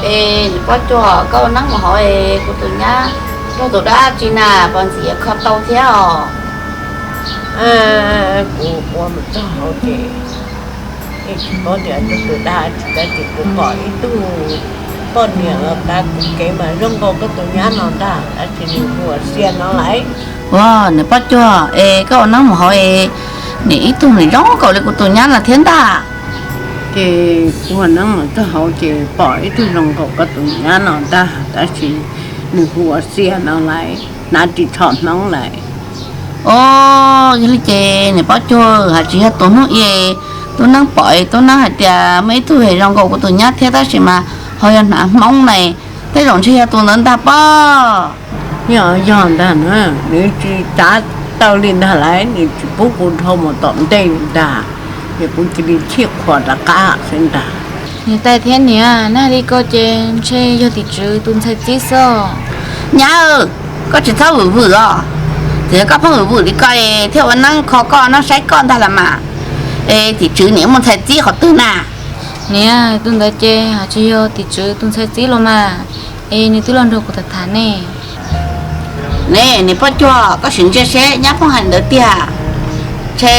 Niam Poj Cuag, koj ua neeb mus hauv es kuv tus nyab raug tus dab tsi na, pos ntxim yuav kho tau thiab os. Kuv ua mus txog hauv ces yeej tsis paub tias raug tus dab tsi, tab sis kuv pom ib tug poj niam los kav kuv kev mas zoo nkaus koj tus nyab no ntag, tab sis nws hu ua Xia no lawm. Ua, niam Poj Cuag, es koj ua neeb mus hauv es nim ib tug nws zoo nkaus li kuv tus nyab no thiab ntag. Ces kuv ua neeb mus txog hauv ces pom ib tug zoo nkaus koj tus nyab no ntag, tab sis nws hu ua Xia no lawm, hnav ris tsho Hmoob lawm. Os, yog li ces niam Poj Cuag, hais tsis yog tus hnub i tub neeb pom, tub neeb hais tias muaj ib tug zoo nkaus kuv tus nyab thiab tab sis mas ho yog hnav Hmoob na, tej zaum ntshe yog tus ntawd ntag pob. Yog, yog ntag na, nws tsis txav taw li ntag lauj, nws tsis pub kuv dhau mus tom ntej li ntag, ces kuv cia li thiaj qhuas rov qab xwb ntag. Niam tais thiab niam, nag li ko ces ntshe yog tim tswv tus ntxhais txib xwb. Nyab, koj tsis txhob vwm vwm os, txawm yog koj pheej vwm vwm li ko thiaj ua neeb kho koj neeb saib koj ntag los mas, es tim tswv niam muaj ntxhais txib qhov twg na? Niam, tus ntawd ces hais tsis yog tim tswv tus ntxhais txib los mas, es nws twb los nrog kuv tham tham ne. Ne, niam Poj Cuag, koj sim ntsia seb nyab pheej hais ntawd tiag, ntshe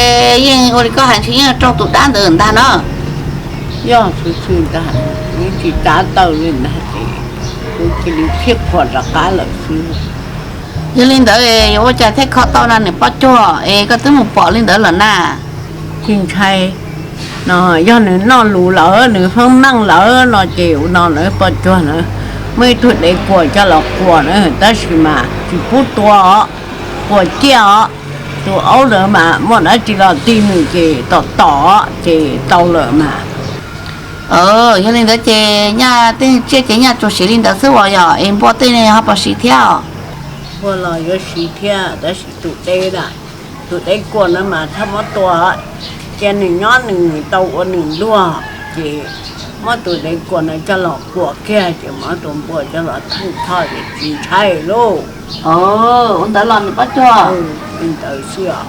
yeej ua li koj hais ntshe yeej raug tus dab ntawd ntag na. Yog xwb xwb ntag, nws tsis txav taw li ntag ces kuv cia li thiaj qhuas rov qab lawm xwb. Yog li ntawd yuav ua cas thiaj kho tau na niam Poj Cuag, es koj twb mus pom li ntawd lawm na? Tsis ntshai, no yog nws noj lus lawm nws feeb meej lawm no ces ua no na Poj Cuag na, muaj ib tug dev kuam coj los quas na, tab sis mas tsis pub tua, quas ciaj os. Tus aub ntawd mas muaj dab tsi los ti nws ces tom tom ces tau lawm mas. Yog li ntawd ces nyaj tej tsiaj ces nyaj tsuas siv li ntawd xwb uas yog es npua tej ne ho puas siv thiab? Npua los yuav siv thiab tab sis tus dev na, tus dev kuam na mas txhob muab tua, cia nws nyob nws tau ua nws luag, ces muab tus dev kuam na coj los quas kiag ces muab tus npua coj los theej thoj ces tsis ntshai lauj. Ua ntawd los niam Poj Cuag, li ntawd xwb os.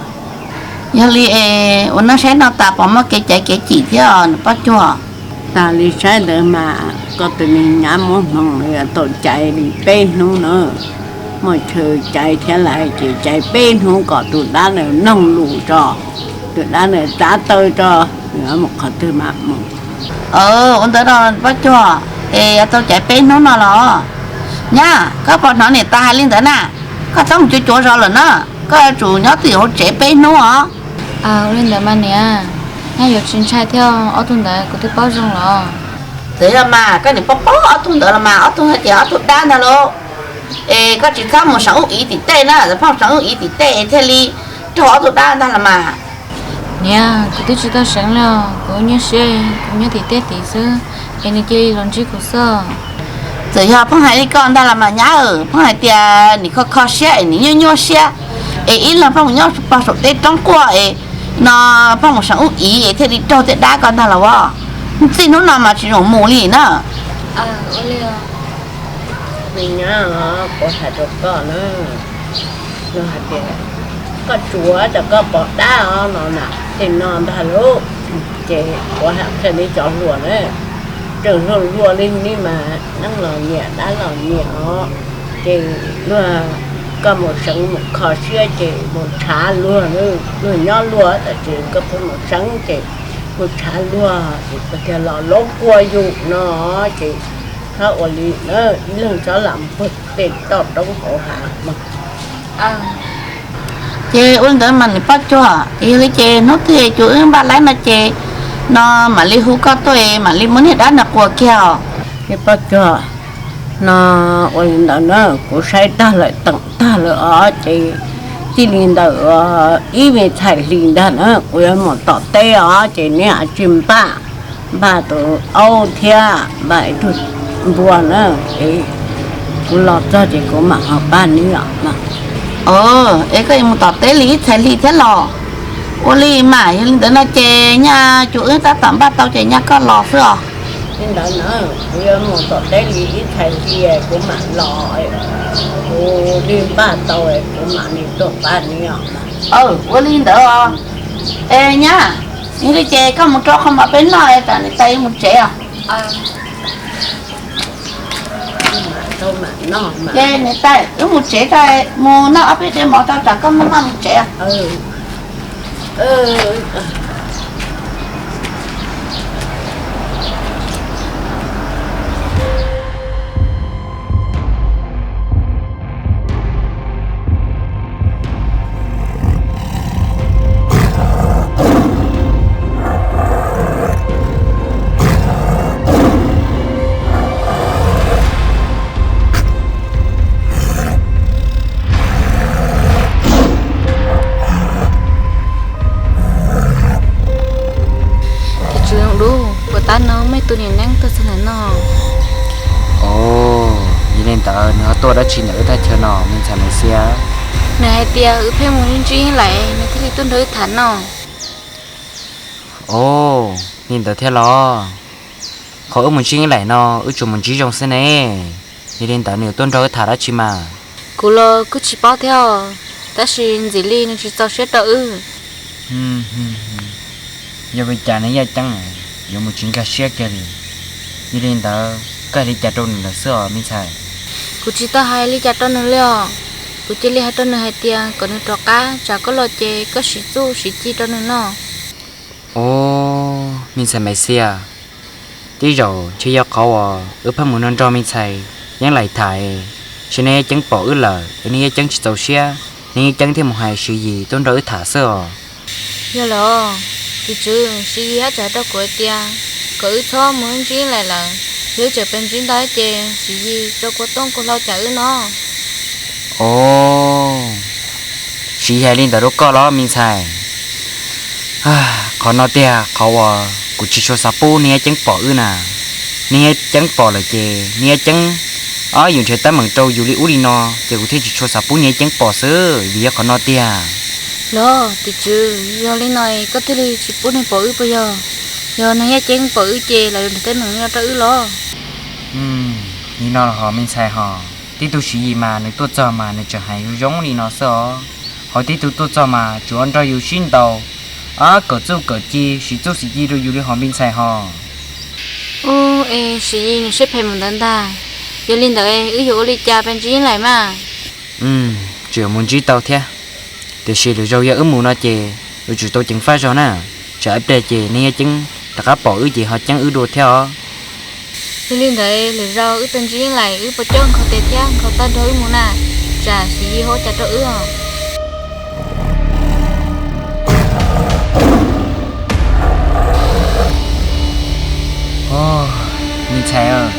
Yog li es ua neeb saib no tas pom muaj kev caiv kev cim thiab niam Poj Cuag? Tas li saib ntawd mas koj tus me nyab muab hmoov tau caiv li peb hnub na, muaj chaw caiv thiab lawm ces caiv peb hnub kom tus dab ntawd noog lus tso, tus dab ntawd txav taw tso, nws mus qhov twg mas mus. Ua ntawd no Poj Cuag, es yuav tau caiv peb hnub no los? Nyab, koj puas hnov niam tais hais li ntawd na? Koj txhob mus cuav cuav zos lawm na, koj yuav tsum nyob twj ywm hauv tsev peb hnub os. Ua li ntawd mas niam, nyab yuav tsis ntshai thiab, ob tug ntawd kuv twb paub zoo los. Txawm yog mas koj niam paub paub ob tug ntawd los mas, ob tug ntawd ces ob tug dab ntag lauj. Es koj tsis txhob mus seev ub iv tim tej na, txawm pheej seev ub iv tim tej thiaj li raug ob tug dab ntag los mas. Niam, kuv twb tsis tau seev li os, kuv nyuaj siab, kuv nyob tim tej tid xwb, es nws cia li los ntsib kuv xwb. Txawm yog pheej hais li koj ntag los mas nyab, pheej hais tias nim kho kho siab es nim nyuaj nyuaj siab, es ib leeg pheej mus nyob pog saum tej roob quaj es no pheej mus seev ub iv es thiaj li raug tej dab ko ntag los as. Txij hnub no mas tsis zoo mus li na. Me nyab, kuv hais rau koj na, nws hais tias koj tsuav tas koj pom dab os no na, tej no ntag lauj. Ces kuv hais qhia li cov hluas na, tseem hluas hluas li ne mas neeb los nyiam dab los nyiam os. Ces luag, koj mus seev mus kho siab ces mus tshav luag, luag nyob luag tab sis koj pheej mus seev ces mus tshav luag ces koj thiaj los laub kua yus no ces txhob ua li na, ib leeg txhob lam pw tej toj roob hauv hav mas. Ces ua li ntawd mas niam Poj Cuag, yog li ces hnub twg cuab wb npaj laib no ces no mam li hu koj tuaj mam li muab niag dab no quas kiag os. Niam Poj Cuag, no ua li ntawd na, kuv saib tag lawm teem tag lawm os ces txij li ntawm ib me txhais hlis ntag na kuv yuav mus tom teb os ces neb tsis npaj, npaj tus aub thiab npaj ib tug npua na, es kuv los txog ces kuv mam ho pab neb os. Es koj yuav mus tom teb li ib txhais hlis thiab los? Ua li mas yog li ntawd no ces nyaj cuab wb tab tom npaj tau ces nyaj koj los xwb os. Li ntawd na, kuv yuav mus tom teb li ib txhais hlis kuv mam los, kuv li npaj tau kuv mam li tuaj pab neb os. Ua li ntawd os. Es nyab, yog li ces koj mus rau qhov mov peb noj es tsam niam tais mus tsev os. Ces niam tais, wb mus tsev tso, mus noj ob peb diav mov tso tsam koj maj maj mus tsev. Tus tswv zoo dub, puas tab no muaj ib tug niam neeb tuaj txog ntawm no? Ov, yog li ntawd nws ho tuaj dab tsi ntawm wb thaj chaw no, me ntxhais Maiv Xiab? Nws hais tias wb pheej mus ntsib Yeej Laim, nws thiaj li tuaj nrog wb tham no. Ov, li ntawd thiab los? Qhov wb mus ntsib Yeej Laim no wb tsuas mus ntsib zoo xwb ne. Yog li ntawd nws yuav tuaj nrog wb tham dab tsi mas? Kuv los kuj tsis paub thiab os, tab sis ntxim li nws tsis txaus siab rau wb. Yog vim cas nws yaj ceeb yuav mus tsis nkag siab kiag li? Yog li ntawd koj hais li cas rau nws lawm xwb os me ntxhais? Kuv tsis tau hais li cas rau nws li os. Kuv cia li hais rau nws hais tias kom nws rov qab, tsam koj los ces koj sim txuj sim ci rau nws no. Ov, me ntxhais Maiv Xiab, tej zaum ntshe yog qhov uas wb pheej mus nrog nrog me ntxhais Yeej Laim tham, ntshe nws yaj ceeb pom wb lawm es nws yaj ceeb tsis txaus siab, nws yaj ceeb thiaj mus hais Siv Yis tuaj nrog wb tham xwb os. Yog lawm, tus tswv, Siv Yis haj tseem hais rau kuv hais tias kom wb txhob mus ntsib Yeej Laim lawm, yog wb tseem pes ntsib ntau ces Siv Yis tso kua tooj kua hlau cam wb no. Ov, Siv Yis hais li ntawd rau koj los me ntxhais? Qhov no tiag qhov uas kuv tsis tshua xav pub nws yaj ceeb pom wb na. Nws yaj ceeb pom lawm ces nws yaj ceeb yuav nrhiav teeb meem rau yus li ub li no, ces kuv thiaj tsis tshua xav pub nws yaj ceeb pom xwb, vim yog qhov no tiag. Los tus tswv, yog li no koj thiaj li tsis pub nws pom wb puas yog? Yog nws yaj ceeb pom wb ces lawv yuav nrhiav teeb meem li no rau wb los? Li no los ho me ntxhais ho, tib tug Siv Yis mas nws tuaj txog mas nws tseem hais zoo zoo li no xwb os. Ho tib tug tuaj txog mas tsuas nrog yus sib ntaus, kawm txuj kawm ci, siv txuj siv ci rau yus li ho me ntxhais ho. Ub, es Siv Yis nws siab phem mus ntawd ntag. Yog li ntawd wb yuav ua li cas pes ntsib Yeej Laim mas? Tseem mus ntsib tau thiab, tiam sis lwm zaus yog wb mus no ces yuav tsum tau ceev faj zog na, tsam ib pliag ces nws yaj ceeb rov qab pom wb ces ho ceeb wb dua thiab os. Yog li ntawd lwm zaus wb pes ntsib Yeej Laim wb puas coj nkhaus tes thiab nkhaus taw nrog wb mus na, tsam Siv Yis ho ua cas rau wb os. Me ntxhais,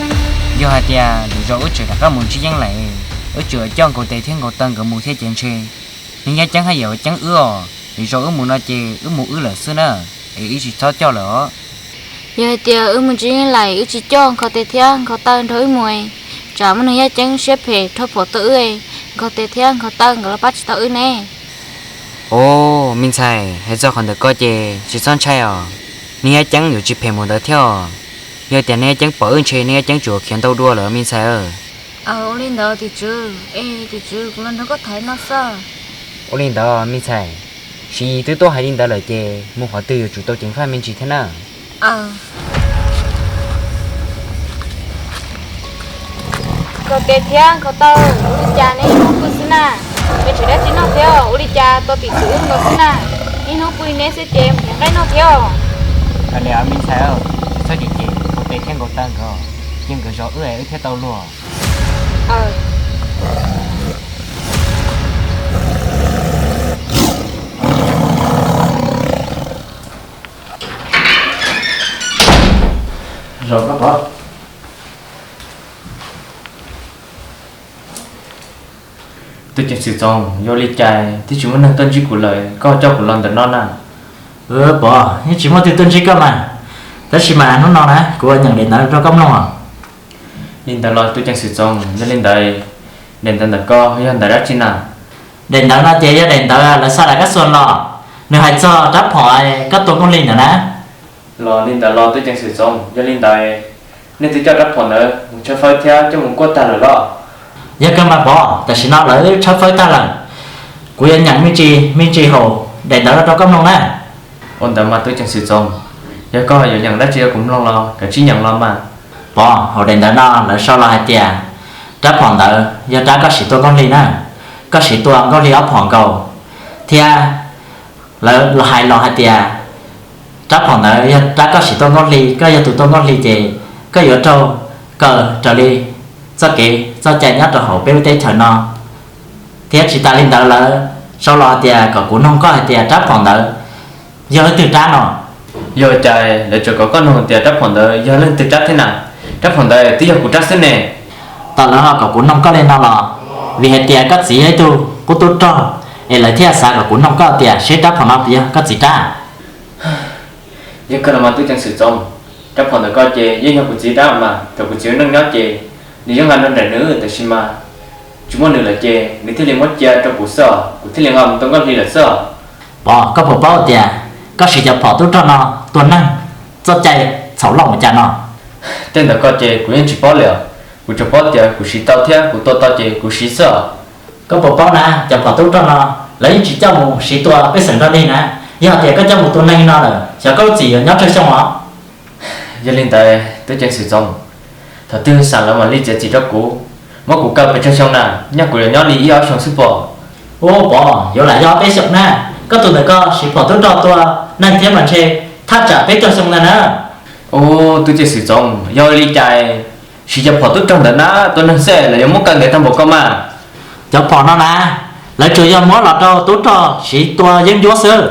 yog hais tias lwm zaus wb tseem rov qab mus ntsib Yeej Laim, wb tseem coj nkhaus tes thiab nkhaus taw nkawd mus thiab ces ntshe nws yaj ceeb haj yam ceeb wb os. Lwm zaus wb mus no ces wb mus wb lawm xwb na, es wb tsis txhob coj lawm os. Yog hais tias wb mus ntsib Yeej Laim wb tsis coj nkhaus tes thiab nkhaus taw nrog wb mus, tsam muaj neeg yaj ceeb siab phem rho phom tuaj wb, nkhaus tes thiab nkhaus taw nkawd los pab tsis tau wb ne. Os, me ntxhais, hais txog qhov ntawm ko ces tsis txhob ntshai os. Neeg yaj ceeb yuav tsis phem mus ntawd thiab os. Yog tias neeg yaj ceeb pom wb ntshe neeg yaj ceeb tsuas khiav ntau dua lawm me ntxhais. Ua li ntawd tim tswv, es tim tswv kuv los nrog koj tham no xwb. Ua li ntawd me ntxhais, Siv Yis twb tuaj hais li ntawd lawm ces mus qhov twg yuav tsum tau ceev faj me ntsis thiab na. Nkhaus tes thiab nkhaus taw ua li cas neb ib hnub pw xwb na? Neb tseem dab tsi noj thiab? Ua li cas tos tim tswv wb nkaus xwb na? Ib hnub pw li neb xwb ces mus nqaij noj thiab. Hais li me ntxhais, tsis txhob cem cem nkhaus tes thiab nkhaus taw nkawd, cia nkawd zov wb es wb thiaj tau luag. Tub ceev xwm Txoov, yog li cas twb tsis muaj neeg tuaj ntsib kuv lawm, koj coj kuv los ntawm no na? Pom, yeej tsis muaj twg tuaj ntsib koj mas. Tab sis mas hnub no na kuv ua nyeem daim ntawv rau koj mloog os. Li ntawd los tub ceev xwm Txoov, yog li ntawd daim ntawv ntawm koj yog ntawv dab tsi na? Daim ntawv no ces yog daim ntawv lawv xa lawm kab xuas los, nws hais txog rab phom koj tua Nkauj Hli ntawd na. Los li ntawd los tub ceev xwm Txoov, yog li ntawd nej twb coj rab phom ntawd mus tshawb fawb thiab coj mus kuaj tag lawm los? Yog kawg mas Pov, tam sim no lawv tshawb fawb tag lawm. Kuv yuav nyeem me ntsis me ntsis hauv daim ntawv no rau koj mloog na. Ua ntawd mas tub ceev xwm Txoov, yog koj yuav nyeem dab tsi rau kuv mloog los kav tsij nyeem los mas. Pov, hauv daim ntawv no lawv sau los hais tias Rab phom ntawd yog rab koj siv tua nkauj hli na, koj siv tua nkauj hli ob phom nkaus, thiab lawv los hais los hais tias rab phom ntawd yog rab koj siv tua nkauj hli, koj yog tus tua nkauj hli ces koj yuav raug kaw raws li txoj kev txoj cai nyob rau hauv peb lub teb chaws no. Thiab tsis tas li ntawd lawv sau los hais tias kom kuv noog koj hais tias rab phom ntawd yog leej twg rab no. Yog cas lawv tseem kom koj noog tias rab phom ntawd yog leej twg rab thiab na? Rab phom ntawd twb yog kuv rab xwb ne. Tom lawv ho kom kuv noog koj li no los vim hais tias koj txiv yog ib tug qub tub rog, es lawv thiaj xav kom kuv noog koj tias seb rab phom no puas yog koj txiv rab. Yog kawg los mas tub ceev xwm Txoov, rab phom ntawm koj ces yeej yog kuv txiv rab mas, thaum kuv txiv ua neej nyob ces nws yeej nqa nrog nraim nws, tab sis mas tsis muaj nws lawm ces nws thiaj li muab cia rau kuv xwb os, kuv thiaj li nqa mus tua nkauj hli lawm xwb os. Pov, koj puas paub tias koj siv cov phom tub rog no tua neeg txoj cai txhaum loj mus cas no? Tej ntawd koj ces kuv yeej tsis paub li os, kuv tsuas paub tias kuv siv tau thiab kuv tua tau ces kuv siv xwb os. Koj puas paub na, cov phom tub rog no lawv yeej tsis coj mus siv tua pej xeem nrog neeg na, yog tias koj coj mus tua neeg no lawm xyov koj lub txim yuav nyob tsawg xyoo os. Yog li ntawd tub ceev xwm Txoov, thaum twg xam lawv mam li txiav txim rau kuv, muab kuv kaw pes tsawg xyoo na, nyaj kuv yuav nyob li ib ob xyoo xwb pom. Ua pov, yuav lam yog peb xyoos na, koj tus ntawm koj siv phom tub rog tua neeg thiab mas ntshe thaj tsam peb caug xyoo ntag na. Ua tub ceev xwm Txoov, yog li cas siv cov phom tub rog ntawd na tua neeg xwb lawv yuav muab kaw ntev tag npaum ko mas? Cov phom no na, lawv tsuas yog muab los rau tub rog siv tua yeeb ncuab xwb.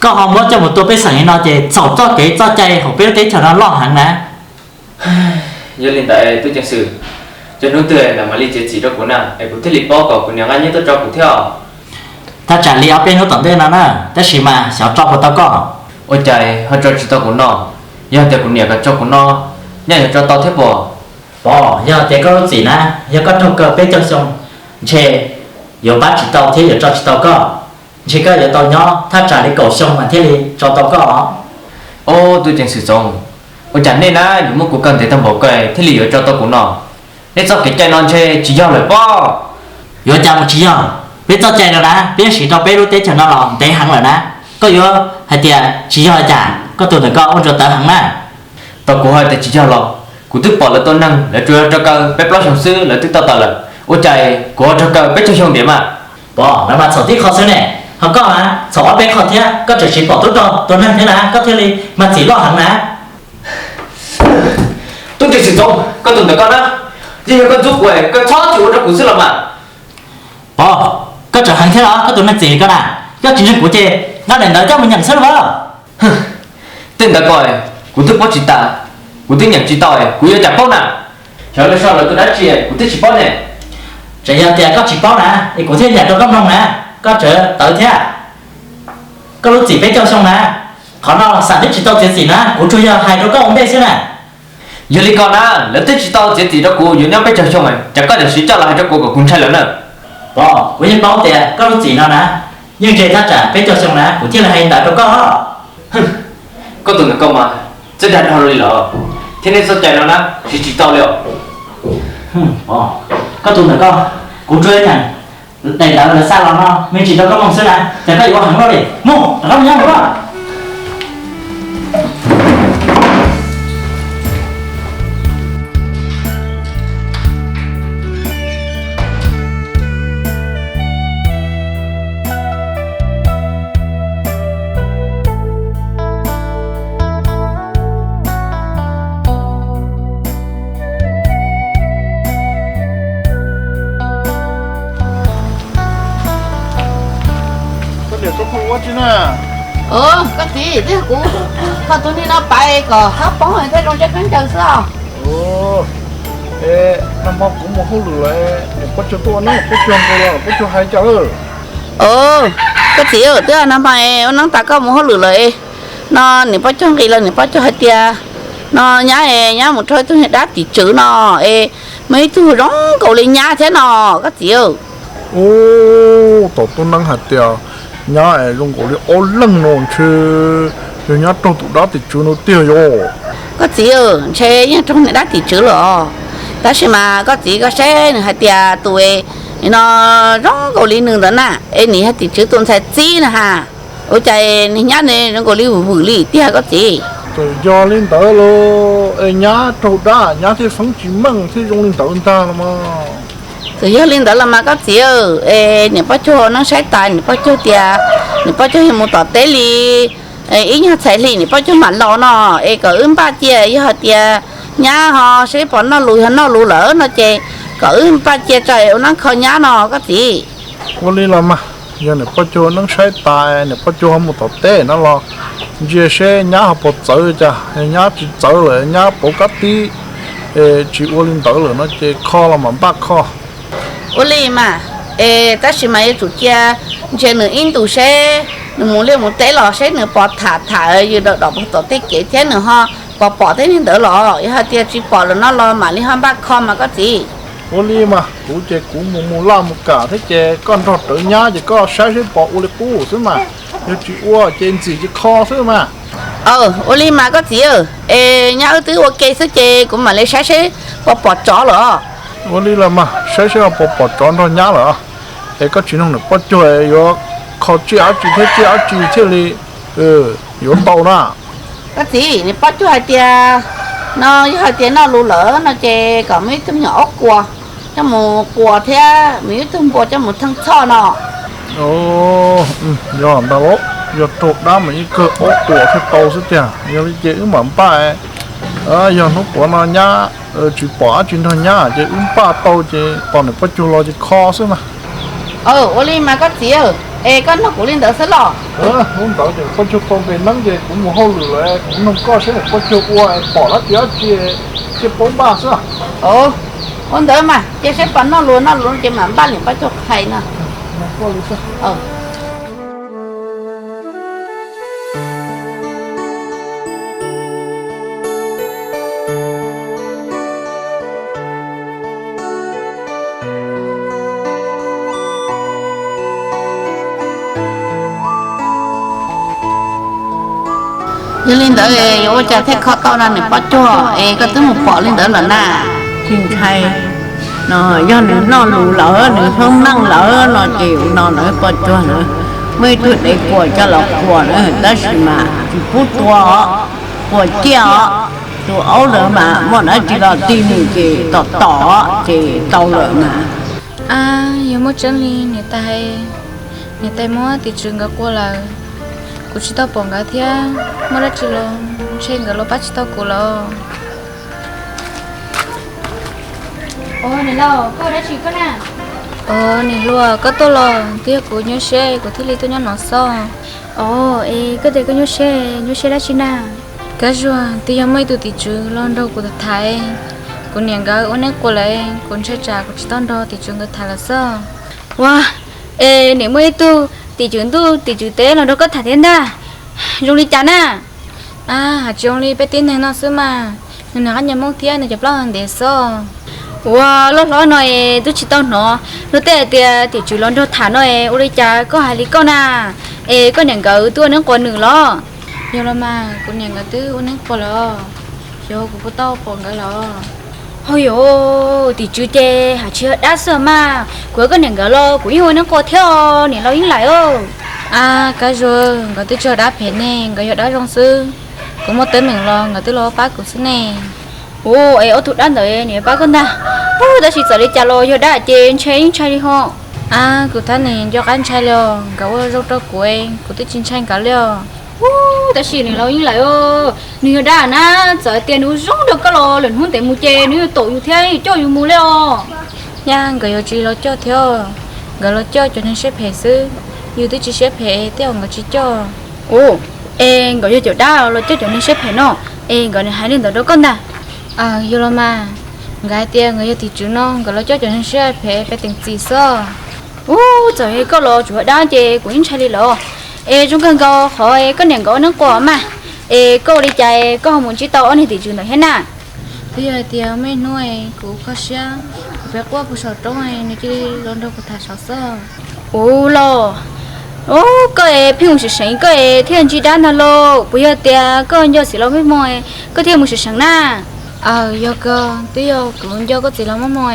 Koj ho muab coj mus tua pej xeem li no ces txhaum txoj kev txoj cai hauv peb lub teb chaws no loj heev na. Yog li ntawd tub ceev xwm, cov hnub twg lawv mam li txiav txim rau kuv na es kuv thiaj li paub kom kuv niam nqa nyiaj tuaj tso kuv thiab os. Thaj tsam li ob peb hnub tom ntej no na, tab sis mas xyov tso puas tau koj. Ua cas ho tso tsis tau kuv no? Yog tias kuv niam kom tso kuv no, nyaj yuav tso tau thiab pom? Pom, yog tias koj lub txim na, yog koj raug kaw peb caug xyoo, ntshe yuav pab tsis tau thiab yuav tso tsis tau koj. Ntshe koj yuav tau nyob thaj tsam li kaum xyoo mas thiaj li tso tau koj os. Ua tub ceev xwm Txoov, ua cas nej na yuav muab kuv kaw ntev tag npaum ko thiaj li yuav tso tau kuv no? Nej txoj kev cai no ntshe tsis yog lawm pob. Yuav cas mus tsis yog, peb txoj cai no na peb yeej siv rau peb lub teb chaws no los ntev heev lawm na. Koj yuav hais tias tsis yog cas, koj tus ntawm koj ua ntsuas tawv heev na. Tau kuv hais tias tsis yog los kuv twb pom lawv tua neeg lawv tsuas yog rau kaw peb plaub xyoo xwb lawv twb tau tawm lawm, ua cas kuv ho raug kaw peb caug xyoo ntiav mas? Pom, lawv mas txhaum tib qho xwb ne, ho koj mas txhaum ob peb qho thiab, koj tseem siv phom tub rog tua neeg thiab na, koj thiaj li mag txim loj heev na. Tub ceev xwm Txoov, koj tus ntawm koj na, yeej yog koj ntxub kuv, koj txhob txwm ua rau kuv xwb los mas. Pom, koj tseem heev thiab los koj tus neeg txim koj na, koj tsis ntseeg kuv ces nqa daim ntawv coj mus nyeem xwb los. Tej ntawd ko kuv twb paub tsis tas, kuv twb nyeem tsis tau, kuv yuav cas paub na? Xyov lawv sau lawv tus dab tsi kuv twb tsis paub ne. Tseem yog tias koj tsis paub na es kuv thiaj nyeem rau koj mloog na, koj tseem tawv thiab. Koj lub txim peb caug xyoo na, qhov no xam twb tsis tau txiav txim na, kuv tsuas yog hais rau koj ua ntej xwb na. Yog li ko na, lawv twb tsis tau txiav txim rau kuv yuav nyob peb caug xyoo, cas koj niam siv coj los hais rau kuv kom kuv ntshai lawm na? Pom, kuv yeej paub tias koj lub txim no na, yeej ze thaj tsam peb caug xyoo na kuv thiaj li hais ntawd rau koj. Koj tus ntawm koj mas txawj dag dhau li lawm, thiab nej txoj cai no na siv tsis tau li os. Koj tus ntawm koj, kuv tsuas yog nyeem daim ntawv lawv xa los no me ntsis rau koj mloog xwb na, cas koj yuav ua heev luaj li. Mus rov qab mus nyob mus koj. Koj niam, koj pheej ua dab tsi na? Koj txiv, twb yog kuv kho tus neeg no pais kom hab poob thiab zoo ntseb khaub ncaws xwb os. Nag hmo kuv mus hauj lwm lawm, niam Pob Cuag tuaj na, Pob Cuag nqis los Pob Cuag hais cas lawm? Koj txiv, twb nag hmo ua neeb tas koj mus hauj lwm lawm no, niam Pob Cuag nqis los niam Pob Cuag hais tias no nyab, nyab mus raug ib tug niag dab tim tswv no es muaj ib tug zoo nkaus li nyab thiab no, koj txiv. Ub, tau tuaj neeb hais tias nyab es zoo nkaus li ob leeg no ntshe yog nyab raug tus dab tim tswv no tiag yom. Koj txiv, ntshe yeej raug niag dab tim tswv lawm os. Tab sis mas koj txiv koj saib nws hais tias tus no zoo nkaus li nws ntawd na, es nws yog tim tswv tus ntxhais txib na ha. Ua cas niag nyab ne zoo nkaus li vwm vwm li tiag koj txiv? Txawm yog li ntawd los Nyab raug dab nyab thiaj feeb tsis meej thiab zoo li ntawd ntag los mas. Txawm yog li ntawd los mas koj txiv, es niam Poj Cuag neeb saib tas niam Poj Cuag tias niam Poj Cuag yuav mus tom teb li ib nyuag txhais hli niam Poj Cuag mam los no, es kom wb npaj cia, yog hais tias nyab ho seb puas noj lus, yog noj lus lawm no ces kom wb npaj cia tso ua neeb kho nyab no koj txiv. Ua li los mas, yog niam Poj Cuag neeb saib tas niam Poj Cuag ho mus tom teb no los ntsia seb nyab ho puas txawv cas, nyab tsis txawv lawm nyab pauv kab tib, es tsis ua li ntawd lawm no ces kho los mam npaj kho. Ua li mas, es tab sis mas yuav tsum cia ntsia nws ib ntus seb nws mus liaj mus teb los seb nws puas tham tham yws dom dom puag tom tej kev thiab nws ho puas pom tej neeg ntawd los, yog hais tias tsis pom lawm no los mam li ho npaj kho mas koj txiv. Ua li mas kuv ces kuv mus mus laj mus kam thiab ces koj nrog rawv nyab ces koj saib seb puas ua li qub xwb mas, yog tsis ua ces ntxim cia kho xwb mas. Ua li mas koj txiv, es nyab wb twb ua ke xwb ces kuv mam li saib seb puas pom tsov lawm. Ua li los mas saib seb puas pom tsov nrog nyab lawm, es koj tsis nug niam Poj Cuag yuav kho tsiaj dab tsi thiab tsiaj dab tsi thiaj li yuav tau na. Koj txiv, niam Poj Cuag hais tias no yog hais tias noj lus lawm no ces kom muaj ib tug me nyuam aub quas coj mus quas thiab muaj ib tug npua coj mus theej txhoj no. Yog ntag lauj, yog raug dab mas ib kawg aub quas thiaj tau xwb tiag. Yog li ces wb mam npaj, yog hnub puav no nyab tsis pom dab tsi nrog nyab ces wb npaj tau ces tos niam Poj Cuag los ces kho xwb mas. Ua li mas koj txiv, es koj nug kuv li ntawd xwb los? Hnub ntawd ces Poj Cuag tau nqe neeb ces kuv mus hauj lwm lawm, kuv nug koj seb niam Poj Cuag ua es pom dab tsi dab tsi thiaj paub npaj xwb. Ua ntawd mas cia seb puas noj lus, noj lus ces mam npaj niam Poj Cuag qhais no. Yog li ntawd yuav ua cas thiaj kho tau no niam Poj Cuag, es koj twb mus pom li ntawd lawm na. Tsis ntshai, no yog nws noj lus lawm, nws hlub neej lawm no ces ua no lawm Poj Cuag na, muaj ib tug dev quas coj los quas na, tab sis mas tsis pub tua os, quas ciaj os, tus aub ntawd mas muaj dab tsi los ti nws ces tom tom ces tau lawm mas. Yog muaj tseeb li niam tais, niam tais muab tim tswv nkawd quas lawm, kuv tsis tau pom nkawd thiab, muaj dab tsi los ntshe nkawd los pab tsis tau kuv lawm. Niam laus, koj ua dab tsi koj na? Niam hluas, koj tuaj los? Twb yog kuv nyuaj siab kuv thiaj li tuaj nyob no xwb. Os, es koj tias koj nyuaj siab, nyuaj siab dab tsi na? Kab Zuag, twb yog muaj ib tug tim tswv los nrog kuv tham, kuv niam nkawd ua neeb quas lawm, kuv ntshai tsam kuv tsis tau nrog tim tswv nkawd tham lawm xwb. Ua, es niam muaj ib tug tim tswv ntuj tim tswv teb los nrog koj tham thiab ntag, zoo li cas na? Hais tsis zoo li peb tib neeg no xwb mas, nws niag qab nyob Hmoob thiab nws cov plaub ntev xwb. Ua, loj hlob no es twb tsis tau hnov luag tej hais tias tim tswv los nrog tham no es ua li cas koj hais li koj na? Es koj niam nkawd twb ua neeb quas nws los? Yog los mas, kuv niam nkawd twb ua neeb quas lawm, xyov kuv puas tau pom nkawd lawm. Hos yog, tim tswv ces hais tsis yog dab xwb mas, kuv yog koj niam nkawd los kuv yeej ua neeb quas thiab os niam laus Yeej Laim os. Kab Zuag, nkawd twb tsis yog dab phem ne, nkawd yog dab zoo xwb. Kuv muaj teeb meem los nkawd twb los pab kuv xwb ne. Ua, es ob tug dab ntawd nws yuav pab koj ntag. Tab sis txawm li cas los yog dab ces ntshai ntshai li ho. Kuv thab nws nco qab ntshai li os, nkawd ua zoo rau kuv, kuv twb tsis ntshai nkawd li os. Tab sis niam laus Yeej Laim, nws yog dab na, txawm tias nws ua zoo rau koj los lwm hnub ntev mus ces nws yuav tom yus thiab yuav coj yus mus li os. Yog nkawd yuav tsis los coj thiab, nkawd los coj cov neeg siab phem xwb, yus twb tsis siab phem tej zaum nkawd tsis coj. Ua, es nkawd yog cov dab los coj cov neeg siab phem no, es nkawd hais li ntawd rau koj ntag. Yog los mas, nkawd hais tias nkawd yog tim tswv no nkawd los coj cov neeg siab phem pem teem txim xwb. Ua, txawm koj los tsuas yog dab ces kuv yeej ntshai li lawm. Es zoo kawg nkaus qhov koj niam nkawd ua neeb quas mas, es koj ua li cas koj ho mus ntsib tau ob niag tim tswv ntawd thiab na? Twb yog hais tias muaj ib hnub kuv kho siab, kuv pem quaj puag saum roob nws cia li los nrog kuv tham saud xwb. Ua los, koj es pheej mus seev seev koj es thiaj ntsib dab ntag lauj, puas yog tias koj nco txiv laus Maj Hmoo koj thiaj mus seev seev na? Aws, yog kawg, twb yog kuv nco koj txiv laus Maj Hmoo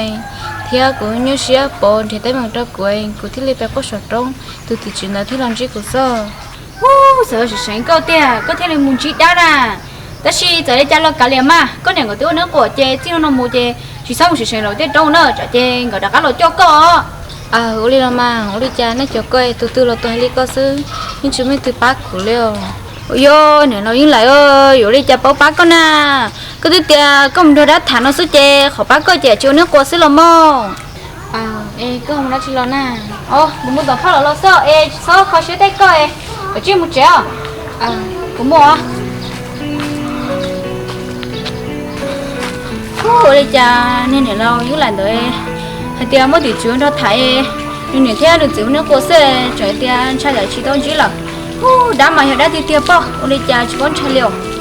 thiab kuv nyuaj siab pov nrhiav teeb meem rau kuv, kuv thiaj li pem quaj saum roob, tus tim tswv ntawd thiaj los ntsib kuv xwb. Ua, txawm seev seev koj tiag koj thiaj li mus ntsib dab na. Tab sis txawm li cas los kav liam mas, koj niam nkawd twb ua neb quas ces txij no no mus ces tsis txhob mus seev seev lawv tej roob na, tsam ces nkawd rov qab los coj koj. Ua li los mas, ua li cas nej cov ko tus twg los tus hais li ko xwb, yeej tsis muaj ib tug pab kuv li os. Ua yog niam laus Yeej Laim, yuav ua li cas paub pab koj na? Koj twb tias koj mus nrog dab tham no xwb ces qhov pab koj ces tsis ua neb quas xwb los mog. Es koj mus dab tsi los na? Mus mus tom phaj los los xwb es txhob kho siab tej koj, koj cia li mus tsev os. Kuv mus. Ua li cas niag niam laus Yeej Laim ntawd hais tias muaj tim tswv nrog tham, nws niam thiab nws txiv ua neb quas xwb, tseem hais tias ntshai tsam tsis tau ntsib lawm. Ub, dab mas yog dab tiag tiag pob, ua li cas tsis paub ntshai li os.